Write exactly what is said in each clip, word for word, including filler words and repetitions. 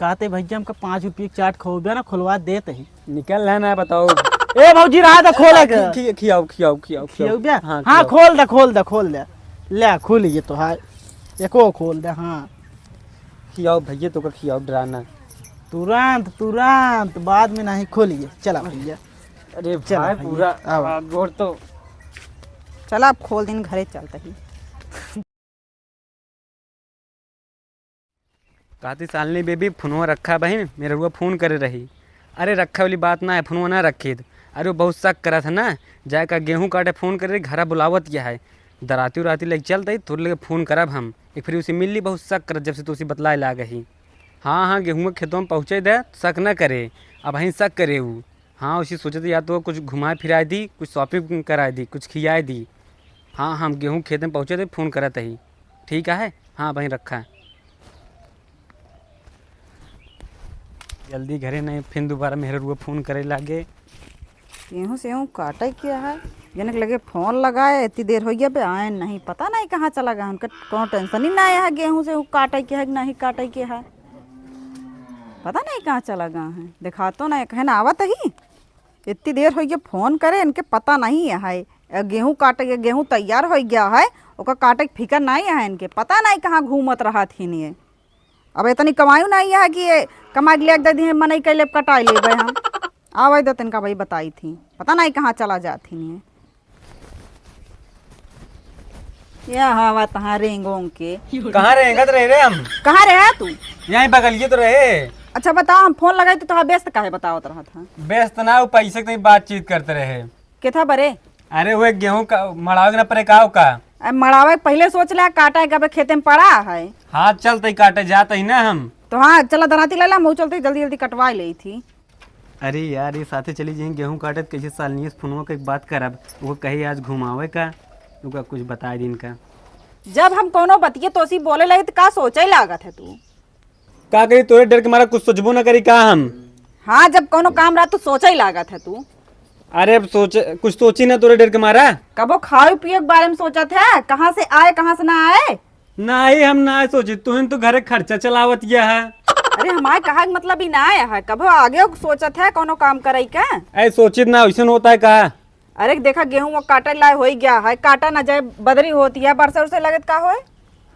कहते भैया हमका पाँच रुपये की चाट खोबे ना, खोलवा देत ही। निकल है ना, बताओ। ए भौजी, रहा था खोले के। खि-, खि-, खियाओ, खियाओ, खियाओ, खियाओ। खियाओ बे? हाँ, हाँ, खियाओ। खोल दे, खोल दे, खोल दे। ले, खोल ये तो है। एको खोल दे, हाँ। खियाओ भैया, तो का खियाओ, डराना। तुरंत, तुरंत, बाद में नहीं खोलिए। चला भैया। अरे चला भाई, भैया, पूरा आवा। हाथ गोड़ तो। चला, अब खोल दिन, घरे चलते ही। कहती, "सालनी बेबी, फोनवा रखा बहिन, मेहररुआ फोन करे रही।" अरे, रखा वाली बात ना है, फोनवा ना रखी। अरे, वो बहुत शक करत है ना, जाए का गेहूं काटे फोन करे रही, घरा बुलावत या है। दराती उराती लेके चलते ही, थोड़ी लगे फोन करब हम। एक फिर उसे मिल ली, बहुत शक करत, जब से तो उसे बतलाए लाग ही। हाँ, हाँ, गेहूं के खेतों में पहुँचे दे, शक न करे, अब वहीं शक करे ऊ। हाँ, उसी सोचत या तो कुछ घुमाए फिराए दी, कुछ shopping कराए दी, कुछ खियाए दी। हाँ, हम गेहूं खेत में पहुँचे थे, फोन करत ही। ठीक है, हाँ, वहीं रखा। जल्दी घरे नहीं, फिर दोबारा मेहररुआ फोन करे लागे। गेहूं सेहूं काटे के है, जनक लगे फोन लगाए, इतनी देर हो गया बे, आए नहीं, पता नहीं कहाँ चला गया। उनका कोनो tension ही ना है, गेहूं सेहूं काटे के है कि नहीं काटे के है, पता नहीं कहाँ चला गया है, देखा तो नहीं, कहे ना आवत ही। इतनी देर होइ गया फोन करे, इनके पता नहीं है। अ, गेहूं काटे के, गेहूं तैयार होइ गया है, ओकर काटे के फिकर नहीं है इनके, पता नहीं कहाँ घूमत रहत हिन ये। अब इतनी कमाई नहीं है कि ये कमाई के लेके दे दी है, मनई कैले कटाई लेबे हम। आवे दे तनका भाई बताई थी, पता नहीं कहाँ चला जात हिन ये। या हवा तहाँ रेंगों के। कहाँ रेंगत रहे रे हम? कहाँ रहे तू? यहीं बगलिए तो रहे। अच्छा बताओ, हम फोन लगाई तो तोहार व्यस्त काहे बतावत रहत हा? व्यस्त ना, वो पैसे की बातचीत करते रहे। के था बरे? अरे वो एक गेहूं का मड़ावे के ना परे का का? अरे मड़ावे के पहले सोच ले, काटा है कबे खेते में पड़ा है। हाँ चलते ही काटे जाते ही ना हम। तो हाँ चला दराती ला ला, हम चलते ही जल्दी जल्दी कटवा ले थी। अरे यार, ये साथे चली जहीं गेहूं काटत, कैसे सालनियस फोनवा के एक बात करब, वो कही आज घुमावे का, ओका कुछ बताए दिन का। जब हम कोनो बतिये तोसी बोले लगे त का सोचे लागत है तू? का करी, तोरे डर के मारा कुछ सोचबो ना करी का हम? हाँ, जब कोनो काम रहा तो सोचे लागत है तू। अरे अब सोच, कुछ सोची ना तोरे डर के मारा। कबो खाए पिए के बारे में सोचत है, कहाँ से आए कहाँ से ना आए? नाही, हम ना सोची, तुहिन तो घरे खर्चा चलावत गया है। अरे हमारे कहा के मतलब ही ना आया है, कबो आगे सोचत है कोनो काम करे के? ऐ सोचित ना, वैसन होता है का? अरे देखा गेहूं वो काटे लाए हो ही गया है, काटा ना जाए, बदरी होती है, बरसा उरसा लगत का होए?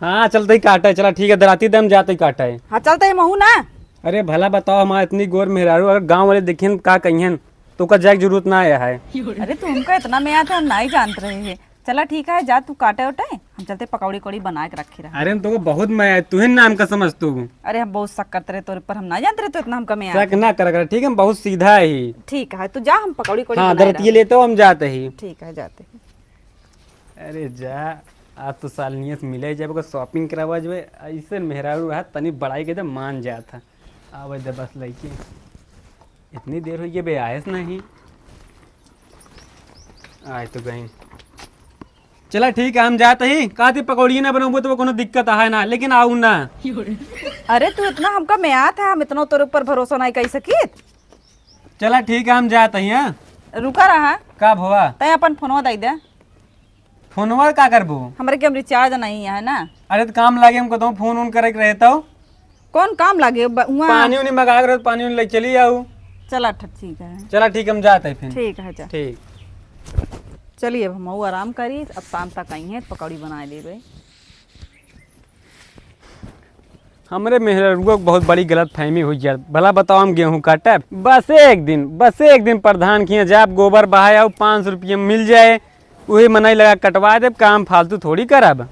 हाँ चलते ही काटा है, चला ठीक है, दराती दम जाते ही काटा है। हाँ चलते ही महू ना। अरे भला बताओ, हमारे इतनी गोर मेहरारू अगर गाँव वाले देखिन का कहियन, तो का जाए के जरूरत ना आया है। अरे तू हमका इतना में आया था, हम ना ही जानत रहे हैं। चला ठीक है, जा तू काटे उटे, हम चलते पकौड़ी कौड़ी बना के रखे रहा। अरे हम तुमको बहुत मया है, तुहिन नाम का समझ तू। अरे हम बहुत शक करते रहे तोरे पर, हम ना जानते रहे तो इतना हमका मया शक है। ना कर, कर, ठीक है, हम बहुत सीधा ही। ठीक है, तू जा, हम पकौड़ी कौड़ी हाँ, बनाए दरतिये रहा। लेते हो, हम जाते ही। ठीक है, जाते ही। अरे जा, आज तो सालनिया से मिले जाबे, ओकर shopping करावा जाबे, ऐसे मेहरारू रहा, तनी बड़ाई के दे मान जात है। आवे दे बस लइके। इतनी देर हो गई बे, आयस नहीं। आए तो गई। चला ठीक है, हम जाते ही। का थी पकौड़ी ना बनबो तो कोनो दिक्कत है ना, लेकिन आऊ ना। अरे तू इतना हमका मया था, हम इतना तोरे ऊपर भरोसा नहीं कर सकित। चला ठीक है, हम जाते ही, हाँ? रुका रहा। का भवा? तै अपन फोनवा दे दे। फोनवा का करबो? हमरे के हम recharge नहीं है ना। अरे तो काम लागे हमको तो फोन उन करे के रहे तो। कौन काम लागे? ब-, हुआं पानी उनी मंगा के रहे, पानी उनी ले चली आऊ। चला ठ-, ठीक है। चला ठीक, हम जाते हैं फिर। ठीक है, जा। ठीक। चलिए अब हम आराम करी, अब शाम तक आई हैं, पकौड़ी बनाए लेबे। हमरे मेहररुआ के बहुत बड़ी गलतफहमी हुई यार। भला बताओ, हम गेहूं काटब, बस एक दिन, बस एक दिन प्रधान के यहाँ जाब, गोबर बहाए आऊ, पाँच सौ रुपया मिल जाए, उही मनई लगा कटवा देब, काम फालतू थोड़ी करब।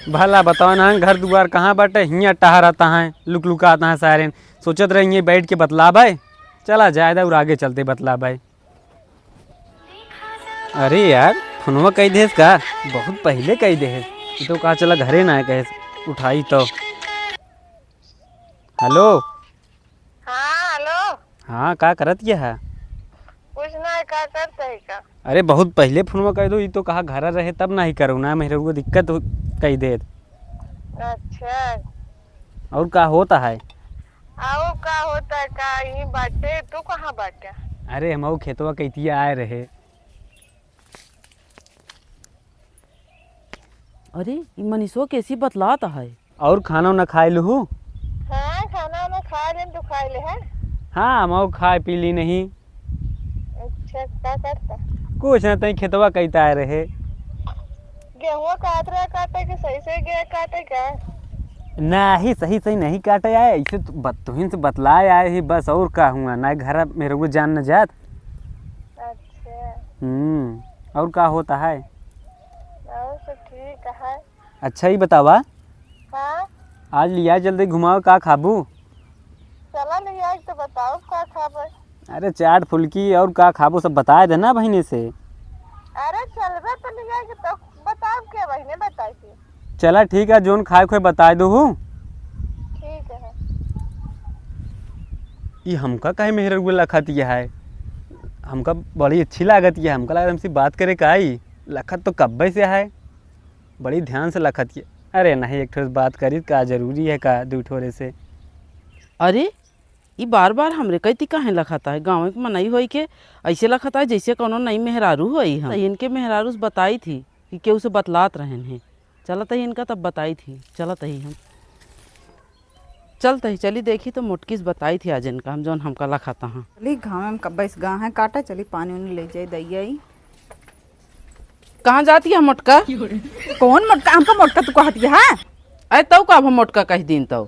भला बताओ ना, घर दुआर कहाँ बाटे, हियाँ टहरत हैं, लुकलुकात हैं सारे। सोचत रहे हियाँ बैठ के बतलाबे, चला जाए दा और आगे चलते बतलाबे। अरे यार, फोनवा कई देस का? बहुत पहिले कई देस। ई तो का चला घरे ना आए कहे, उठाई तो। हेलो। हाँ, हेलो। हाँ, का करत ये है? कुछ ना, का करत है का? अरे, बहुत पहिले फोनवा कई दो, ई तो कहा घरा रहे तब ना ही करो ना, मेरे को दिक्कत हो, कई देत। अच्छा। और का होता है? आओ, का होता है, का यही बाटे, तू कहाँ बाटे? अरे, हम खेतवा कैतिया आए रहे। अरे, ई मनीषो कैसी बतलात है? और खाना उना खाए लुहू? हाँ, खाना उना खा खा ले, तू खा ले, हैं? हाँ, हम खाए पी ली नहीं। अच्छा, का करता? कुछ ना, तई खेतवा कइता आए रहे। गेहुआ काट रहा, काटे के सही से गया काटे का? नाही, सही सही नहीं काटे आए, ऐसे तो बत-, तुहिन से बतलाए आए ही बस, और का हुआ ना, घर मेरे को जान न जात। अच्छा। हम्म, और का होता है? और सब ठीक है। अच्छा, ई बतावा। हाँ? आज लिया जल्दी घुमाओ, का खाबू? चला लिया, तो बताओ का खाबे? अरे, चाट फुल्की और का खाबू, सब बताए देना बहिने से। अरे, चलबे तो लिया के तो बताओ के बहिने बताई के। चला ठीक है, जोन खाए खोए बताए दो हूँ। ठीक है। ई हमका काहे मेहररुआ लखत यह है? हमका बड़ी अच्छी लागत यह, हमका लागत हमसे बात करे का आई, लखत तो कब्बे से है। बड़ी ध्यान से लखत के, अरे नहीं, एक ठो से बात करी, का जरूरी है का दू ठोरे से? अरे, ई बार बार हमरे कइती काहे लखत है? गाँव के मनई होई के ऐसे लखत है जैसे कौनो नई मेहरारू होई हम। तो इनके मेहरारू से बताई थी कि केहू से बतलात रहन है। चलत ही इनका तब बताई थी, चलत ही हम। चलत ही, चली देखी तो मोटकी से बताई थी आज इनका हम, जौन हमका लखत हाँ। चली घाम में कब्बे से गा है काटा, चली पानी उनी ले जाई दइया ई। कहाँ जाती है मोटका? कौन मोटका? हमका मोटका तू कहती है? अरे तौ का अब हम मोटका कह दीन तौ?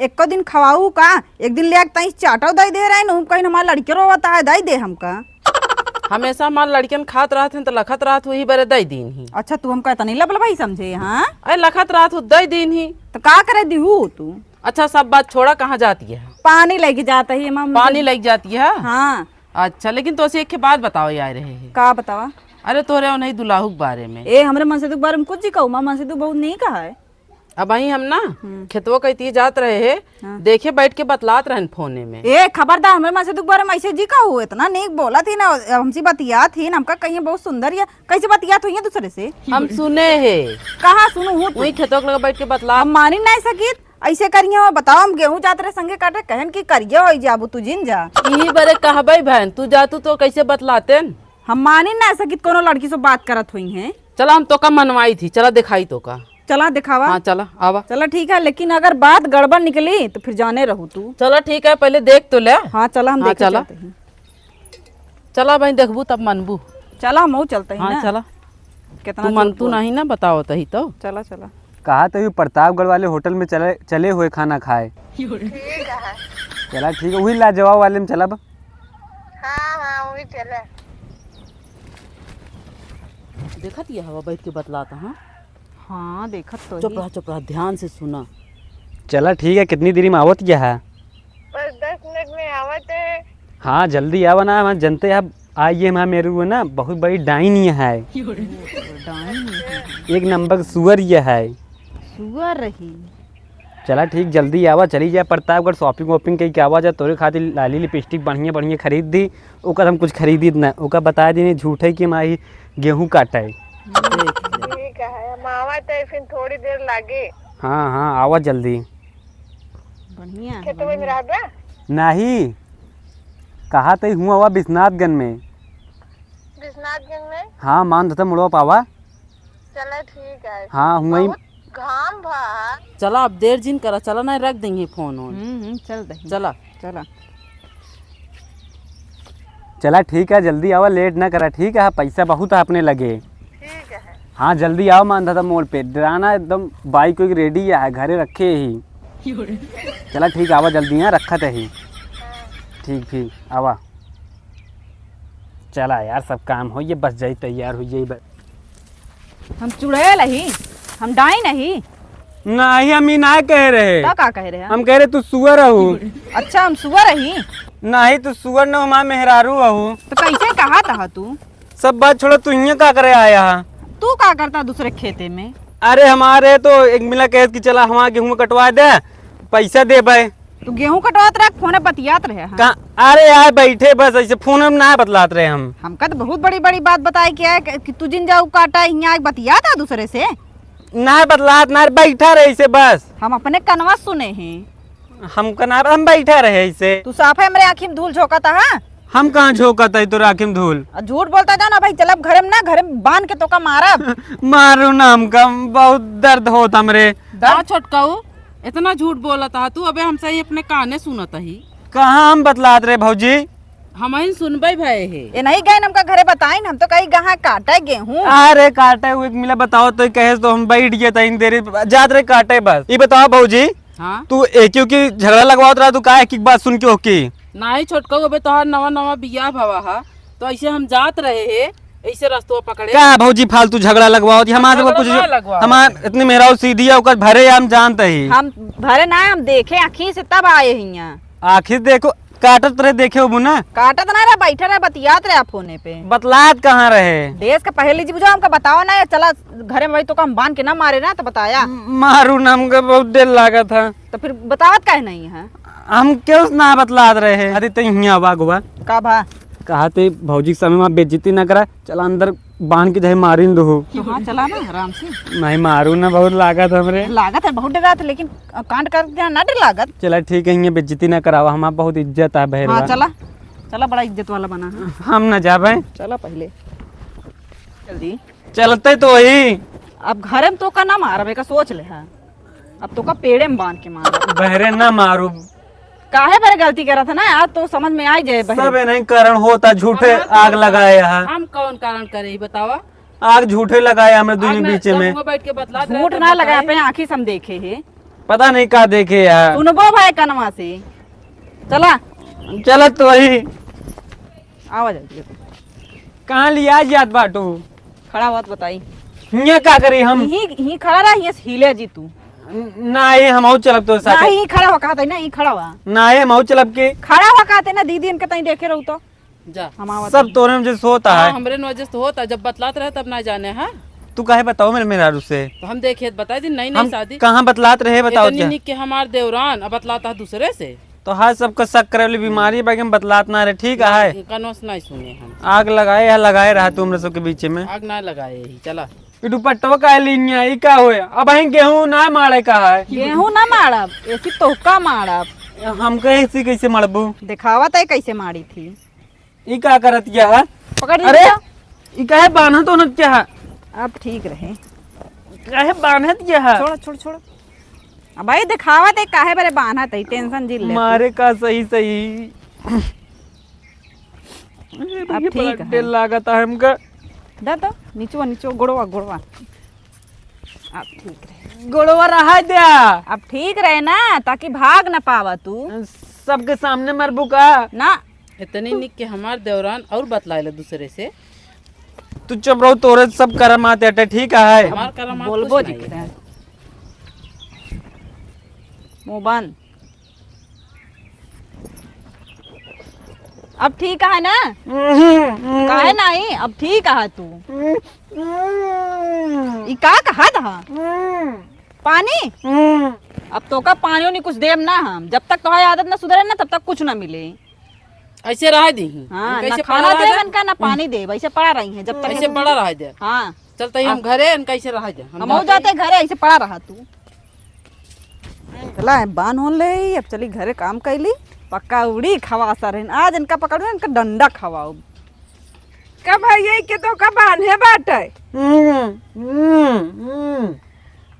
एको दिन खवाऊ का, एक दिन ले आके तई चाटो दे दे रहे न, कहीं हमार लड़के रोवत है, दे दे हमका। हमेशा हमार लड़कन खात रहत हैं तो लखत रहत वही बरे दे दीन ही। अच्छा, तू हमका इतनी लबलबाई समझे, हाँ? अरे लखत रहत हो दे दीन ही। तो का करे दिहू तू? अच्छा, सब बात छोड़ा, कहाँ जाती है? पानी लेके जाता ही मम्मी। पानी लेके जाती है? हाँ। अच्छा, लेकिन तो एक बात बताओ यार, रहे है। का बतावा? अरे तोरे और नहीं दुलाहू के बारे में। ए, हमरे मनसेदू के बारे में कुछ जी कहू, माँ मनसेदू बहुत नहीं कहा है। अब वही हम ना हम्म। खेतवा कइती जात रहे है, हाँ। देखे बैठ के बतलात रहन फोने में। ए, खबरदार, हमरे मनसेदू के बारे में ऐसे जी कहू, इतना नीक बोलत ही ना, हमसे बतियात ही ना, हमका कहिए बहुत सुंदर या कैसे बतियात हुई है दूसरे से? हम सुने है। कहाँ सुनू हूँ तू? वही खेतवा के लगे बैठ के बतलात। हम मानी नहीं सकित, ऐसे करिए हो, बताओ, हम गेहूं जात रहे संगे काटे, कहन कि करिए हो जाबू, तू जिन जा। यही बरे कहबे बहन, तू जातू तो कैसे बतलातेन? हम मानी ना सकित कोनो लड़की से बात करत हुई हैं। चला, हम तोका मनवाई थी, चला दिखाई तोका। चला दिखावा। हाँ, चला, आवा। चला ठीक है, लेकिन अगर बात गड़बड़ निकली तो फिर जाने रहू तू। चला ठीक है, पहले देख तो ले। हाँ, चला, हम हाँ, देखे चला। चलते हैं। चला भाई, देखबू तब मनबू। चला, हम चलते हैं हाँ, ना। चला। कितना तू झूठ मनतू बोल। नहीं ना, बताओ तही तो। चला, चला। कहा तो ये प्रतापगढ़ वाले होटल में चले, चले हुए खाना खाए। ठीक है। चला ठीक है, वही लाजवाब वाले में चला बा। हाँ, हाँ, वही चले। देखत ये हवा बैठ के बतलाता, हाँ? हाँ, देखत तो चुप ही। रहा, चुप रहा, ध्यान से सुना। चला ठीक है, कितनी देरी में आवत यह है? बस दस मिनट में आवत है। हाँ, जल्दी आवा ना, हम जनते हैं, आइए, हमारे मेरू है ना, बहुत बड़ी डाइन ये है। डाइन ये है। एक नंबर सुअर ये है। सुअर रही। चला ठीक, जल्दी आवा, चली जा प्रतापगढ़, shopping वॉपिंग कई के आवा जा, तोरे खातिर लाली लिपस्टिक बढ़िया बढ़िया खरीद दी। ओकर हम कुछ खरीदी ना, ओकर बता दीने झूठे कि माई गेहूं काटे। ठीक है, हम आवा तो फिर थोड़ी देर लागे। हाँ, हाँ, आवा जल्दी। बढ़िया है, खेतवे में बढ़िया। रहबे? नहीं, कहा तई हुआ हुआ विश्वनाथगंज में। विश्वनाथगंज में? हाँ, मान धोता मुड़वा पावा। चला ठीक है। हाँ, हुआ ही। बहुत घाम भा। चला, अब देर जिन करा, चला, नहीं रख देंगे फोन वोन। हम्म, हम्म, चल दही। चला। चला। चला, ठीक है, जल्दी आवा, लेट ना करा, ठीक है, पैसा बहुत है अपने लगे। ठीक है। हाँ, जल्दी आवा, मान धोता मोड़ पे, डराना एकदम, बाइक वाइक रेडी है, घरे रखे ही। चला, ठीक है, आवा जल्दी, यहाँ रखत ही। हाँ। ठीक, ठीक, आवा। चला यार, सब काम हो, ये बस जाई, तैयार हो जाई बस। हम चुड़ैल ही, हम डाइन ही। नाही, हम ई ना कह रहे। तो का कह रहे हैं? हम कह रहे तू सुअर हऊ। अच्छा, हम सुअर ही? नाही, तू सुअर न, हमार मेहरारू हऊ। तो कैसे कहा था तू? सब बात छोड़ा, तू हियां का करे आया हा? तू का करता दूसरे खेते में? अरे, हमारे तो एक मिला कहत कि चला हमार गेहूं कटवा दे, पैसा देबे। तू गेहूं कटवात रहे, फोन बतियात रहे, हाँ। का? अरे यार, बैठे बस ऐसे फोन में ना बतलात रहे हम। हमका तो बहुत बड़ी बड़ी बात बताए के है कि, कि तू जिन जाऊ काटा, हियां आके बतियात है दूसरे से। ना बतलात ना, बैठा रहे ऐसे बस। हम अपने कनवा सुने हैं। हमका ना, हम बैठा रहे ऐसे। तू साफे हमरे आँखी में धूल झोंकत हा। हम कहाँ झोंकत है तोरे आँखी में धूल? आ, झूठ बोलता जाना भाई, चलब घरे में ना, घरे में बांध के तोका मारब। मारू ना हमका, बहुत दर्द होत हमरे। दा छोटकाऊ, इतना झूठ बोलत हा तू, अबे हम सही अपने काने सुनत ही। कहाँ हम बतलात रहे भौजी? हमहिन सुनबे भए हे। ए नहीं गए हमका घरे बताइन, हम तो कही गहाँ काटे गेहूँ। अरे काटे हुए मिला बताओ तो कहे तो हम बैठ गए तइन देरी जात रहे काटे बस। ये बताओ भौजी, हाँ? तू एक क्यों की झगड़ा लगवात रहा तू का एक एक बात सुन के ओके? नाही छोटकऊ, अबे तोहार नवा नवा बियाह भवा हा, तो ऐसे हम जात रहे हे, ऐसे रस्तवा पकड़े। का भौजी फालतू झगड़ा लगवाओ थी? हमारे झगड़ा कुछ ना लगवाओ। हमार इतनी मेहरारू सीधी है, ओकर भरे हम जानते ही। हम भरे ना, हम देखे आँखी से तब आए हियाँ। आँखी देखो, काटत रहे देखे होबू ना। काटत ना रहे, बैठे रहे, बतियात रहे फोने पे। बतलात कहाँ रहे? देश के पहले जी बुझाओ, हमका बताओ ना, चला घरे में भाई तो हम बांध के ना मारे ना, तो बताया। मारू ना, हमका बहुत डर लागत है। तो फिर बतावत काहे नहीं है? हम क्यों ना बतलात रहे? अरे तई हियाँ आवा गोवा। का भा? कहा ते भौजी के सामने वहाँ बेइज्जती ना करा, चला अंदर बांध के चाहे मारिन दो। तो हाँ, चला ना आराम से। नहीं मारू ना, बहुत लागत हमरे। लागत है, बहुत डरात है, लेकिन कांड कर देना ना डर लागत। चला ठीक है, हियाँ बेइज्जती ना करावा, हमार बहुत इज्जत है भैरवा। हाँ, चला, चला, बड़ा इज्जत वाला बना है। हम ना जाबे। चला पहले जल्दी। चलते तो वही। अब घरे में तो का ना मारब, एका सोच ले है। अब तो का पेड़े में बांध के मारब। बहरे ना मारू। काहे बरे गलती करत है ना यार, तो समझ में आ जाए बहरे। सब इन्हीं कारण होता, झूठे हमार आग कौन लगाए कारण? यहाँ। हम कौन कारण करे ही बतावा? आग झूठे लगाए हमरे आग दोनों ना, बीचे जब में। हुआ बैठ के बतलात रहे झूठ तब ना लगाए बताई। पे आँखी से हम देखे ही। पता नहीं का देखे यार। सुनबो भाई कनवा से। चला। चलत तो वही। आवा जल्दी। कहाँ लिया जात बाटू? खड़ा हुआ तो बताई। हियाँ का करी हम? यहीं, यहीं खड़ा रहा, यहीं से हिले जी तू। ना, ये हम आऊ चलब तो साथे। ना, यहीं खड़ा हुआ कहते ना, यहीं खड़ा हुआ। ना, ये हम आऊ चलब के। खड़ा हुआ कहते ना, दीदी इनके तई देखे रहू तो। जा। हम आवत सब हई। तोरे में जैसे होता हाँ, है। हमरे में जैसे होता, जब बतलात रहे तब ना जाने, हाँ? तू काहे बताओ मेरे मेहरारू से? तो हम देखे, बता दिन, नई, नई हम शादी। कहाँ बतलात रहे, बताओ इतनी जा। निक के हमार देवरान, अब बतलाता है दूसरे से। तो हाँ, सबका शक करे वाली बीमारी बा कि हम बतलात ना रहे, ठीक है? इनका नोस नहीं सुने हम। आग लगाए या लगाए रहा तू हमरे सबके बीचे में। आग ना लगाए ही, चला। ई दुपट्टवा काहे लीनिया, ई का होए? अब हम गेहूं ना मारे का है? गेहूं ना मारब, ऐसी तोहका मारब। हम कहे ऐसी कैसे मड़बू? दिखावत है कैसे मारी थी। ई का करत क्या है? पकड़ अरे, लिया। ई काहे बान्हत होनत क्या है? अब ठीक रहे। काहे बान्हत क्या है? छोड़, छोड़, छोड़। अब भाई दिखावत है काहे बरे बान्हत है, tension जिन ले तू। मारे का सही सही। अरे अब भैया, ठीक बड़ा है। डर लागत है हमका। दा तो, नीचवा, नीचवा, गोड़वा, गोड़वा। अब ठीक रहे। गोड़वा रहा द्या। अब ठीक रहे ना, ताकि भाग ना पावा तू। सबके सामने मरबू का? ना। इतनी निक के हमार देवरान और बतलाए ले दूसरे से। तू चुप रहो, तोरे सब करम आते अटे, ठीक है? हमार करम आते बोलबो कुछ जी नहीं। करे। मुंह बंद। अब ठीक है ना? हम्म, हम्म। काहे नहीं? अब ठीक है तू। हम्म, हम्म। ई का कहत ह? हम्म। पानी? हम्म। अब तोका पानी उनी कुछ देब ना हम। जब तक तोहार आदत ना सुधरे ना, तब तक कुछ ना मिले। ऐसे रह दी। हाँ, इनका ना ऐसे खाना पड़ा रह देब जा। इनका, ना पानी देब, ऐसे पड़ा रही हैं जब तक ऐसे पड़ा रह जा। हाँ। चलते ही हम अब घरे, इनका ऐसे रह जा। हम हम हो जाते जाते हैं। घरे, ऐसे पड़ा रहा तू। चला, बांध होन ले, अब चली घरे काम कैली। पकौड़ी खवा सर, आज इनका पकौड़ी, इनका डंडा खवाओ। का भैया के तो का बांधे बाटे? हम्म, हम्म, हम्म।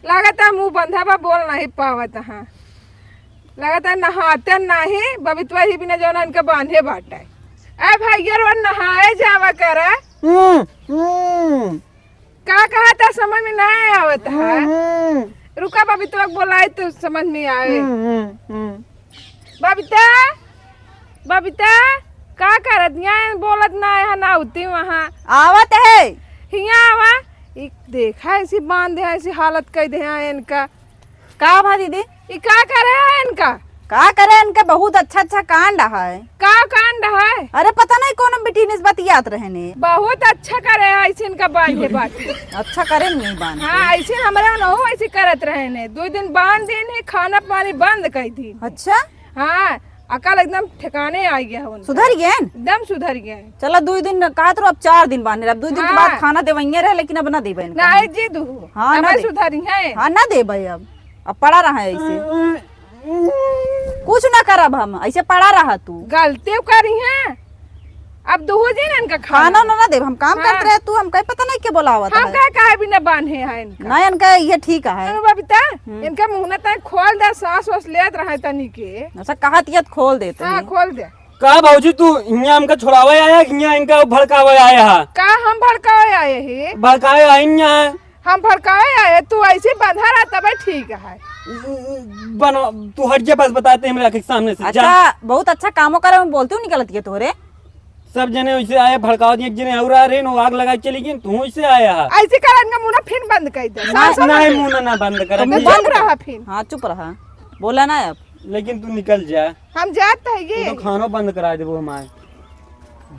लागत है मुंह बंधा बा, बोल नहीं पावत है। लागत है नहाते नहीं, बबीतवा ही बिना जौन इनका बांधे बाटे। ए भैया रो नहाए जावा करा। हम्म, हम्म। का कहा था समझ में ना आवत है। हम्म। रुका बबीतवा के बोलाई तो समझ में आए। हम्म, हम्म, हम्म। बबीता, बबीता, का करत? यहाँ बोलत ना है, ना होती वहाँ। आवत है। हियाँ आवा। ई देखा, ऐसी बांध है, ऐसी हालत कई दे है इनका। का भा दीदी? ई का करे है इनका? का करे इनका? बहुत अच्छा अच्छा कांड है। का कांड है? अरे पता नहीं कौन बिटिनिस बतियात रहने। बहुत अच्छा करे है, ऐसे इनका बांधे बाटे। अच्छा करे नहीं बांध के। हाँ, ऐसे हमरा न हो, ऐसे करत रहने। दो दिन बांध दिन है, खाना पानी बंद कर दी। अच्छा। हाँ, अकल एकदम ठिकाने आ गया है उनका। सुधर गए न? एकदम सुधर गए हैं। चला, दो दिन कहत रहो, अब चार दिन बांधे रहे। अब दो दिन के हाँ। बाद खाना देवइये रहे, लेकिन अब ना देबे इनका। नहीं जी, दू। हाँ, अब ना दे। सुधरी है। हाँ, ना देबे अब। अब पड़ा रहा है ऐसे। कुछ ना करब हम, ऐसे पड़ा रहा तू। गलती करी है। अब दुहू दिन इनका खाना खाना ना, ना देब, हम काम हाँ। करत रहे, तू हमका पता नहीं के बोलावत हम है। का काहे बिना बांधे हैं इनका? ना, इनका ये ठीक है। अरे बबीता, हम्म। इनका मुंह ना तय खोल दे, सांस वास लेत रहे तनी के। अच्छा, कहत यत खोल देते हाँ, हैं। खोल दे। का भौजी, तू हियां हमका छोड़ावे आया कि हियां इनका भड़कावे आया है? का हम भड़कावे आए हैं? भड़कावे आए हियां। हम भड़कावे आए, तू ऐसे बंधा रहा तबे ठीक है। बना, तू हट जा, बस बताते हैं मेरे आँख के सामने से, जा। अच्छा, बहुत अच्छा कामो करे, हम बोलते हूँ निकलत के तोरे। सब जने वैसे आए भड़काओ, एक जने और आ रहे हैं, वो आग लगा के चली गई, तू वैसे आया है। ऐसे कर इनका मुंह ना फिर बंद कर दे। ना, सास ना, समझ मुंह ना, ना बंद कर, तो तू मुंह चुप बंद कर। रहा फिर। हाँ, चुप रहा, बोला ना अब। लेकिन तू निकल जा। हम जात है ये। तू तो खानो बंद करा देबो हमारे।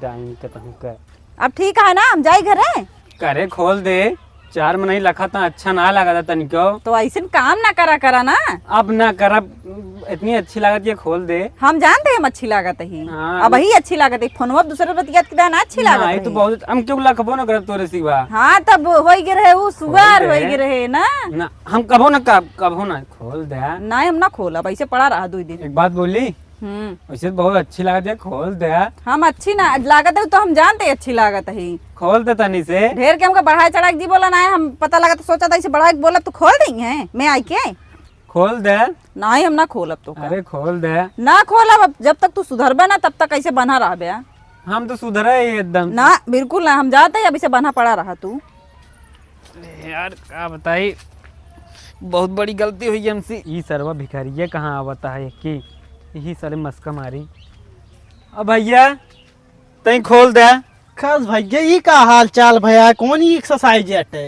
डाइन कतहूँ का। अब ठीक है ना, हम जाई घरे। करे खोल दे, चार मनई लखा त अच्छा ना लागत तनिको। तो ऐसन काम ना करा करा ना। अब ना करब, इतनी अच्छी लागत ये खोल दे। हम जानते हैं हम अच्छी लागत ही। हाँ। अब ही अच्छी लागत ही, फोनवा दूसरे बतियात के ना अच्छी ना, लागत ये तो ही। बहुत, हम क्यों लखबो ना करब तोरे सिवा। हाँ, तब होई गे रहे उ सुअर दे। होई गे रहे ना। ना, हम कबो ना, कब, कबो ना खोल दे। ना, हम ना खोलब, ऐसे पड़ा रहा दो दिन। एक बात बोली, हम्म। वैसे तो बहुत अच्छी लागत है, खोल दे। हम अच्छी ना लागत है तो हम जानते ही अच्छी लागत ही। खोल दे तनी से। ढेर के हमका बढ़ाए चढ़ा के जी बोला ना है, हम पता लगा तो सोचा था इसे बढ़ाए के बोला तो खोल देंगे मैं आई के। खोल दे। ना ही हम ना खोलब तो का। अरे खोल दे। ना खोलब, अब जब तक तू सुधरबे ना तब तक ऐसे बना रहबे। हम तो सुधरे ही एकदम। ना, बिल्कुल ना, हम जाते ही अभी से बना पड़ा रहा तू। अरे यार, का बताई, बहुत बड़ी गलती हुई हमसे। ई सरवा भिखारिया कहाँ आवता है कि यही साले मस्का मारी। अब भैया, तई खोल दे। खस भैया, ई का हाल चाल भैया? कौन ई एक्सरसाइज अटे?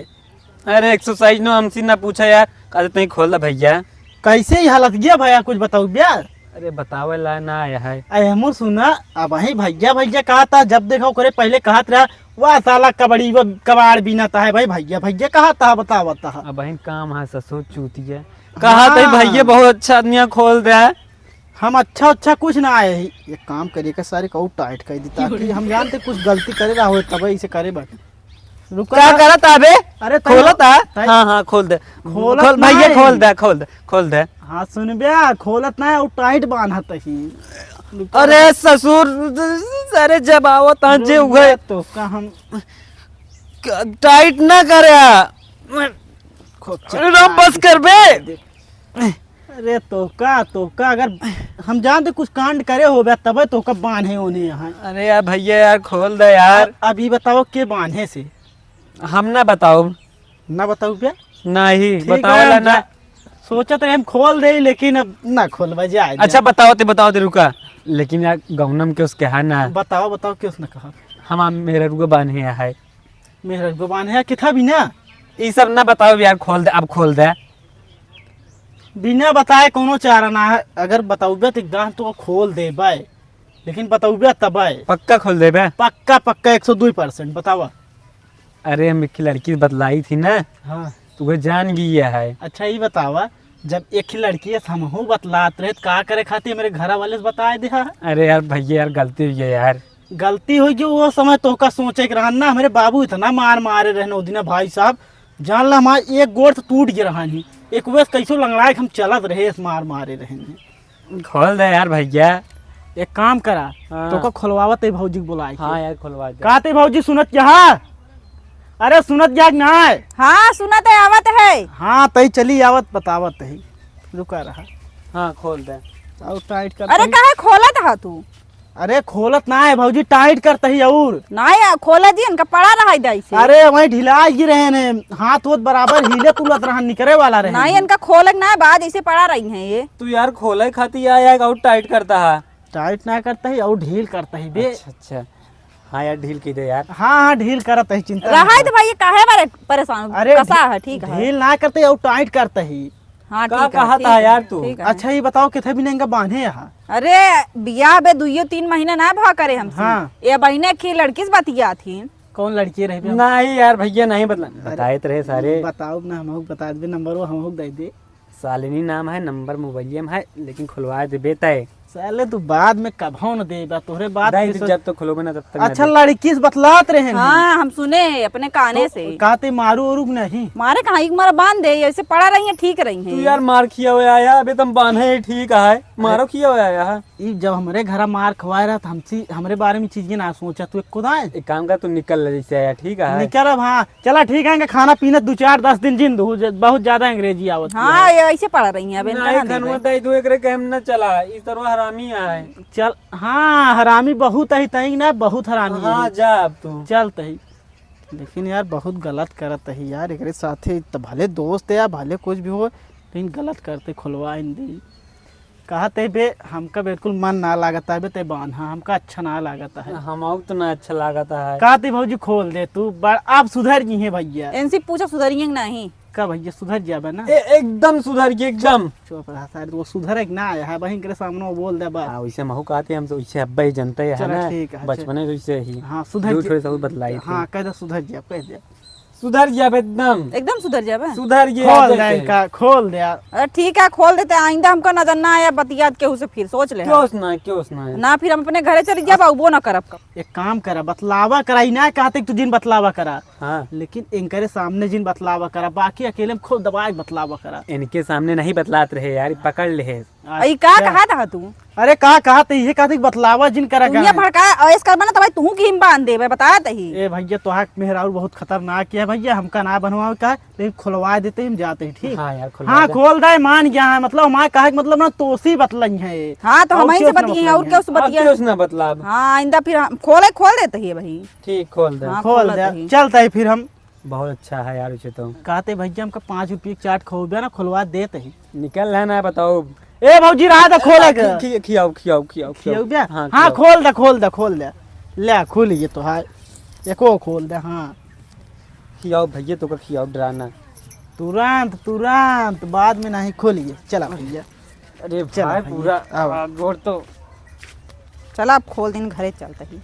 अरे एक्सरसाइज नो हमसे ना पूछा यार, कहते तई खोल दे भैया। कैसे ही हालत गया भैया, कुछ बताओ भैया। अरे बतावे ला ना आया है। अरे हमू सुना, अब वही भैया भैया कहा था, जब देखा ओकरे पहले कहत रहा, "वाह साला कबड़ी, वो कबाड़ बीनता है भाई, भैया भैया कहा था, बतावत था।" अब बहन काम है ससुर चूतिया। हाँ। कहा था भैया बहुत अच्छा आदमी है, खोल दे। हम अच्छा अच्छा कुछ ना आए ही। एक काम करिए का सारे को टाइट कर दी, ताकि हम जानते कुछ गलती करे रहा हो तब इसे करे बाकी। रुका का ना। करत आबे? अरे तैं खोलत आ? तैं हाँ, हाँ, खोल दे। खोलत खोल, ना भैया, है। खोल दे, खोल दे, खोल दे। हाँ, सुन बे, खोलत ना है, वो टाइट बांधत ही। रुका। अरे ससुर, अरे जब आवत हाँ जे रुक उहे। बे, तो का हम क-, टाइट ना करे। खूब अरे राम, बस कर बे। अरे तोहका, तोहका अगर हम जानते कुछ कांड करे होबे तबे तोहका बांधे होने यहाँ। अरे यार भैया यार खोल दे यार। अब, अब ई बताओ के बांधे से? हम ना बताओ। ना बताओ बे? नहीं, ठीक बताओ है, ला हम ना। जा-, सोचत रहे हम खोल दे लेकिन अब ना खोलबा जाए दे। अच्छा बताओ ते, बताओ ते रुका। लेकिन यार गौनम के उसके है ना। बताओ, बताओ के उसने कहा। हम मेरे रुआ बांधे है। मेहररुआ बान्हे किथा बिना? ई सब ना बताओ यार, खोल दे, अब खोल दे। बिना बताए कोनो चारा ना है, अगर बताउबे तो गांठ तो खोल देबे, लेकिन बताउबे तबे। पक्का खोल देबे? पक्का, पक्का, एक सौ दो परसेंट। बतावा। अरे, हम एक लड़की से बतलाई थी ना, हाँ। तो वह जान गई है। अच्छा, ई बतावा, जब एक ही लड़की से हमहू बतलात रहे, तो का करे खातिर मेरे घर वाले से बताए दे हा? अरे यार, भैया यार, गलती हुई है यार। गलती हुई कि वो समय तोहका सोचे के रहन ना, हमरे बाबू इतना मार मारे रहन ओ दिना भाई साहब, जान ला हमार एक गोड़ तो टूट गए रहन ही, एक वैस कैसो लंगड़ाए के हम चलत रहे, इस मार मारे रहन ही। खोल दे यार भैया। एक काम करा, हाँ। तोहका खोलवावत है भौजी के बुलाए के। हाँ यार, खोलवा दे। का ते भौजी सुनत क्या है? अरे सुनत क्या कि ना है? हाँ सुनत है, आवत है। हाँ तई चली आवत, बतावत है, रुका रहा। हाँ खोल दे। और टाइट कर अरे तई। काहे खोलत हा तू? अरे खोलत ना है भौजी, टाइट करत ही और। ना है, खोले दी, इनका पड़ा रहा है दाई से। अरे वहीं ढिला गिरे हैं, हाथ होत बराबर हिले तुलत रहन, निकरे वाला रहे। ना है, इनका खोले ना है, बाद ऐसे पड़ा रही हैं ये। तू यार खोले खाती आया है और टाइट करता है। टाइट ना करता ही और ढील करता ही बे। अच्छा, अच्छा। हाँ यार, ढील की दे यार। हाँ, हाँ, ढील करत ही, चिंता रहा ना है कर। तो भाई, ये काहे बारे परेशान? अरे कसा ढी-, है, ठीक है। ढील ना करते और टाइट करता ही। हाँ, का ठीक है, कहा ठीक था है, यार तू? ठीक है। अच्छा, ये बताओ, किथे भी नहीं बांधे यहाँ? अरे, बियाह बे दुइयो तीन महीना ना भा करे हमसे। हाँ। ये बहिने की लड़की से बतिया थी। कौन लड़की रहे बे? नहीं यार, भैया नहीं बतला, अरे, बताए तो रहे सारे। बताओ ना, हम बता दे, नंबर वो हम दे दे। शालिनी नाम है, नंबर मोबाइलिया में है, लेकिन खुलवा देबे तय। साले तू बाद में कभौ न देबा, तोहरे बात दाई, की सोच। जब तक खुलोगे ना तब तक ना अच्छा, दे। लड़की से बतलात रहे हैं। हाँ, हम सुने अपने काने तो से। कहते मारू ओरू नहीं। मारे कहाँ, एक मारा बांध दे, ऐसे पड़ा रही है, ठीक रही है। तू यार मार खिया हुआ आया, अबे तुम बांधे ही ठीक है, मारो खिया हुआ आया है। ई जब हमरे घरा मार खवाए रहा, त हमसे, हमरे बारे में चीजें ना सोचा, तू एक खुदा है। एक काम कर, तू निकल ले जैसे आया, ठीक है? निकल अब, हाँ। चला ठीक है, इनका खाना पीना दो चार दस दिन जिन दो, ज-, बहुत ज्यादा अंग्रेजी आवत हाँ, है। ये ऐसे पड़ा रही है, अब इनका नहीं, ना देबे। खनवा दाई, तू एकरे के हम न चला, ई सरवा हरामी है। चल, हाँ, हरामी बहुत है, तई ना, बहुत हरामी हाँ, है। जा अब तू। चल तई। लेकिन यार, बहुत गलत करत है यार, एकरे साथे त भले दोस्त है या भले कुछ भी हो, लेकिन गलत करते, खुलवा इन दी। कहते बे, हमका बिल्कुल मन ना लागता है बे, ते बांधा, हमका अच्छा ना लागता है। हम तो ना अच्छा लागता है। कहते भौजी खोल दे तू, बड़-, आप सुधर गई हैं भैया। इनसे पूछो सुधरिए कि नहीं। का भैया सुधर जाबे ना? ए, एकदम सुधर गई, एकदम। चुप रहा सारे, वो सुधर एक ना आया है, वहीं के सामने वो बोल दे बस। हाँ, वैसे महू कहते हम तो वैसे अब्बा ही जनते है चला ना, ठीक है, बचपने से वैसे ही। हाँ, सुधर दू जा-, छोरे से बतलाई थे। हाँ, कह दे सुधर जा, कह दे। सुधर जाबे एकदम। एकदम सुधर जाबे? सुधर गया खोल जैसे। दे इनका, खोल दे। अरे ठीक है, खोल देते, आइंदा हमको नजर ना आया, बतियात केहू से फिर सोच ले। क्यों सुना, क्यों सुना है? ना फिर हम अपने घरे चली जाबा, उबो ना करब। एक काम करा, बतलावा करा, ई ना कहते कि तू जिन बतलावा करा। हाँ। लेकिन इनकरे सामने जिन बतलावा करा, बाकी अकेले में खूब दबाए बतलावा करा। इनके सामने नहीं बतलात रहे यार, पकड़ ले है। आ, ई का अच्छा। कहा था तू? अरे का कहा थे, ये कहा थे कि बतलावा जिन करा तू का ये है। भड़का, ऐस करबा ना, तब तू की हम बांध देबे, बता दही। ए भैया, तोहार मेहरारू बहुत खतरनाक है भैया, हमका ना बनवावे का, लेकिन खुलवा देते ही हम जाते हैं, ठीक? हाँ यार, खुलवा हाँ, दे। खोल दे, मान गया है, मतलब, हमारे कहे के मतलब ना, तोसी बतलई है। हाँ, तो और हम ही से क्यों सुना बतिये, और बतलई क्या है? उससे और बतिये? क्यों सुना बतलाब? हाँ, आइंदा फिर हम खोले, खोल देते ही भाई। ठीक, खोल दे। हाँ, खोल खोल दे, देते ही। चलते ही फिर हम। बहुत अच्छा है यार, उसे तो। कहते भैया, हमका पाँच रुपये की चाट खवाबे ना, खुलवा देते ही। निकल है ना, बताओ। ए भौजी, रहा था खोले के। खि-, खि-, खियाओ, खियाओ, खियाओ, खियाओ। खियाओ बे? हाँ, हाँ, खियाओ। खोल दे, खोल दे, खोल दे। ले, खुल ये तो है। एको खोल दे, हाँ। खियाओ भैया, तो का खियाओ, डराना। तुरंत, तुरंत, बाद में नहीं खोलिए। चला भैया। अरे चला भाई, भैया, पूरा आओ। आ, गोड़ तो। चला, अब खोल दिन, घरे चलते ही।